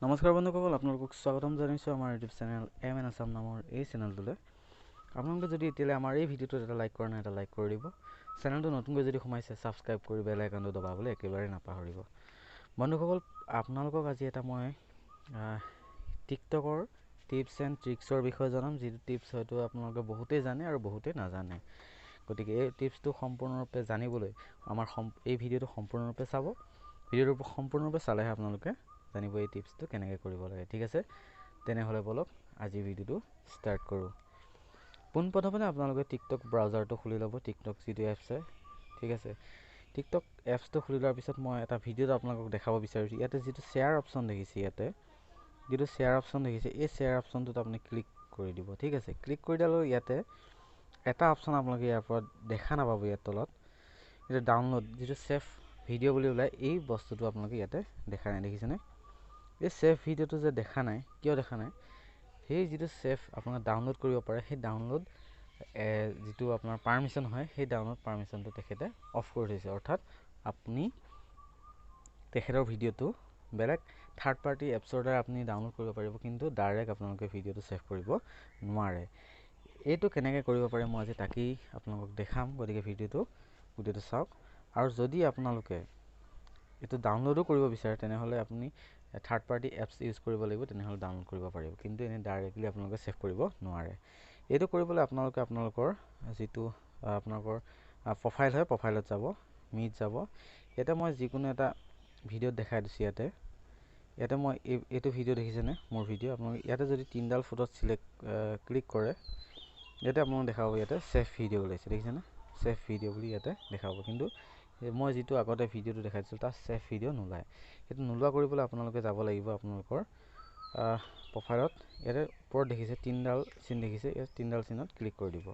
নমস্কাৰ বন্ধুসকল, আপোনালোকক স্বাগতম জনাইছোঁ আমাৰ YouTube channel M N Assam নামৰ এই চেনেলটোলৈ। আপোনালোকে যদি এতিয়ালৈ আমাৰ এই ভিডিঅ'টোত এটা লাইক কৰা নাই, এটা লাইক কৰি দিব। চেনেলটো নতুনকৈ যদি সোমাইছে, ছাবস্ক্ৰাইব কৰি বেল আইকনটো দবাবলৈ একেবাৰে নাপাহৰিব। বন্ধুসকল, আপোনালোকক আজি এটা মই টিকটকৰ টিপছ এণ্ড ট্ৰিক্সৰ বিষয়ে জনাম, যিটো টিপছ হয়তো আপোনালোকে বহুতেই জানে আৰু বহুতেই নাজানে। গতিকে এই টিপছটো সম্পূৰ্ণৰূপে জানিবলৈ আমাৰ এই ভিডিঅ'টো সম্পূৰ্ণৰূপে চাব। ভিডিঅ'টো সম্পূৰ্ণৰূপে চালেহে আপোনালোকে জানিব এই টিপছটো কেনেকৈ কৰিব লাগে। ঠিক আছে, তেনেহ'লে ব'লক আজি ভিডিঅ'টো ষ্টাৰ্ট কৰোঁ। পোনপ্ৰথমতে আপোনালোকে টিকটক ব্ৰাউজাৰটো খুলি ল'ব, টিকটক যিটো এপছ হয়। ঠিক আছে, টিকটক এপছটো খুলি লোৱাৰ পিছত মই এটা ভিডিঅ'টো আপোনালোকক দেখাব বিচাৰিছোঁ। ইয়াতে যিটো শ্বেয়াৰ অপশ্যন দেখিছে, ইয়াতে যিটো শ্বেয়াৰ অপশ্যন দেখিছে, এই শ্বেয়াৰ অপশ্যনটোত আপুনি ক্লিক কৰি দিব। ঠিক আছে, ক্লিক কৰি দিয়াৰ লগে ইয়াতে এটা অপশ্যন আপোনালোকে ইয়াৰ পৰা দেখা নাপাব। ইয়াৰ তলত যিটো ডাউনলোড, যিটো ছেভ ভিডিঅ' বুলি ওলায়, এই বস্তুটো আপোনালোকে ইয়াতে দেখা নাই, দেখিছেনে? এই ছেভ ভিডিঅ'টো যে দেখা নাই, কিয় দেখা নাই? সেই যিটো ছেভ আপোনালোকে ডাউনলোড কৰিব পাৰে, সেই ডাউনলোড যিটো আপোনাৰ পাৰ্মিশ্যন হয়, সেই ডাউনলোড পাৰ্মিশ্যনটো তেখেতে অফ কৰি থৈছে। অৰ্থাৎ আপুনি তেখেতৰ ভিডিঅ'টো বেলেগ থাৰ্ড পাৰ্টি এপছৰ দ্বাৰা আপুনি ডাউনলোড কৰিব পাৰিব, কিন্তু ডাইৰেক্ট আপোনালোকে ভিডিঅ'টো ছেভ কৰিব নোৱাৰে। এইটো কেনেকৈ কৰিব পাৰে মই আজি তাকেই আপোনালোকক দেখাম। গতিকে ভিডিঅ'টো গোটেইটো চাওক। আৰু যদি আপোনালোকে এইটো ডাউনলোডো কৰিব বিচাৰে, তেনেহ'লে আপুনি থাৰ্ড পাৰ্টি এপছ ইউজ কৰিব লাগিব, তেনেহ'লে ডাউনলোড কৰিব পাৰিব, কিন্তু এনেই ডাইৰেক্টলি আপোনালোকে ছেভ কৰিব নোৱাৰে। এইটো কৰিবলৈ আপোনালোকে আপোনালোকৰ যিটো আপোনালোকৰ প্ৰফাইল হয়, প্ৰফাইলত যাব, মিত যাব। ইয়াতে মই যিকোনো এটা ভিডিঅ'ত দেখাই দিছোঁ। ইয়াতে মই এইটো ভিডিঅ' দেখিছেনে, মোৰ ভিডিঅ'? আপোনালোকে ইয়াতে যদি তিনিডাল ফটোত চিলেক্ট ক্লিক কৰে, ইয়াতে আপোনালোক দেখাব, ইয়াতে ছেভ ভিডিঅ' ওলাইছে, দেখিছেনে? ছেভ ভিডিঅ' বুলি ইয়াতে দেখাব। কিন্তু মই যিটো আগতে ভিডিঅ'টো দেখাই দিছিলোঁ, তাত ছেভ ভিডিঅ' নোলায়। সেইটো নোলোৱা কৰিবলৈ আপোনালোকে যাব লাগিব আপোনালোকৰ প্ৰফাইলত। ইয়াতে ওপৰত দেখিছে তিনিডাল চিন দেখিছে, ইয়াত তিনিডাল চিনত ক্লিক কৰি দিব।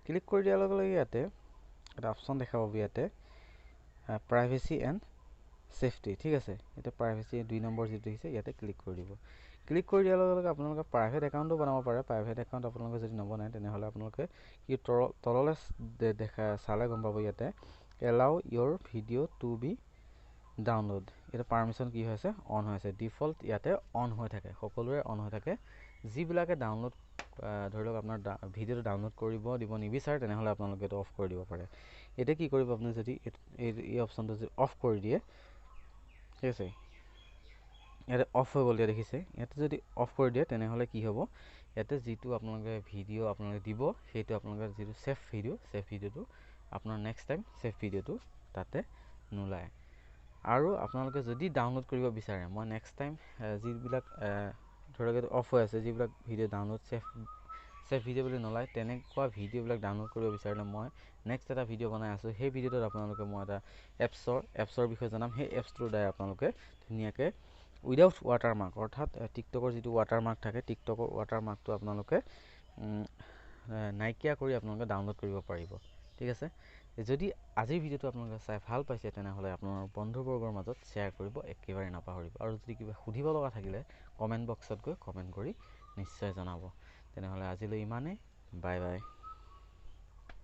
ক্লিক কৰি দিয়াৰ লগে লগে ইয়াতে এটা অপশ্যন দেখা পাব, ইয়াতে প্ৰাইভেচি এণ্ড ছেফটি। ঠিক আছে, ইয়াতে প্ৰাইভেচি 2 নম্বৰ যিটো দেখিছে, ইয়াতে ক্লিক কৰি দিব। ক্লিক কৰি দিয়াৰ লগে লগে আপোনালোকে প্ৰাইভেট একাউণ্টো বনাব পাৰে। প্ৰাইভেট একাউণ্ট আপোনালোকে যদি নবনায়, তেনেহ'লে আপোনালোকে কি তললৈ দেখা চালে গম পাব, ইয়াতে allow your video to be download, এইটো পাৰ্মিশ্যন কি হৈ আছে? অন হৈ আছে। ডিফল্ট ইয়াতে অন হৈ থাকে, সকলোৰে অন হৈ থাকে। যিবিলাকে ডাউনলোড, ধৰি লওক আপোনাৰ ভিডিঅ'টো ডাউনলোড কৰিব দিব নিবিচাৰে, তেনেহ'লে আপোনালোকে এইটো অফ কৰি দিব পাৰে। এতিয়া কি কৰিব আপুনি যদি এই অপশ্যনটো যদি অফ কৰি দিয়ে? ঠিক আছে, ইয়াতে অফ হৈ গ'ল, ইয়াত দেখিছে। ইয়াতে যদি অফ কৰি দিয়ে, তেনেহ'লে কি হ'ব? ইয়াতে যিটো আপোনালোকে ভিডিঅ' আপোনালোকে দিব, সেইটো আপোনালোকে যিটো ছেভ ভিডিঅ', ছেভ ভিডিঅ'টো আপোনাৰ নেক্সট টাইম ছেভ ভিডিঅ'টো তাতে নোলায়। আৰু আপোনালোকে যদি ডাউনলোড কৰিব বিচাৰে, মই নেক্সট টাইম যিবিলাক ধৰি লওক এইটো অফ হৈ আছে, যিবিলাক ভিডিঅ' ডাউনলোড ছেভ ভিডিঅ' বুলি নোলায়, তেনেকুৱা ভিডিঅ'বিলাক ডাউনলোড কৰিব বিচাৰিলে মই নেক্সট এটা ভিডিঅ' বনাই আছোঁ। সেই ভিডিঅ'টোত আপোনালোকে মই এটা এপছৰ বিষয়ে জনাম। সেই এপছটোৰ দ্বাৰা আপোনালোকে ধুনীয়াকৈ উইদাউট ৱাটাৰমাৰ্ক, অৰ্থাৎ টিকটকৰ যিটো ৱাটাৰমাৰ্ক থাকে, টিকটকৰ ৱাটাৰমাৰ্কটো আপোনালোকে নাইকিয়া কৰি আপোনালোকে ডাউনলোড কৰিব পাৰিব। ঠিক আছে, যদি আজিৰ ভিডিঅ'টো আপোনালোকে চাই ভাল পাইছে, তেনেহ'লে আপোনাৰ বন্ধুবৰ্গৰ মাজত শ্বেয়াৰ কৰিব একেবাৰে নাপাহৰিব। আৰু যদি কিবা সুধিব লগা থাকিলে কমেণ্ট বক্সত গৈ কমেণ্ট কৰি নিশ্চয় জনাব। তেনেহ'লে আজিলৈ ইমানেই, বাই বাই।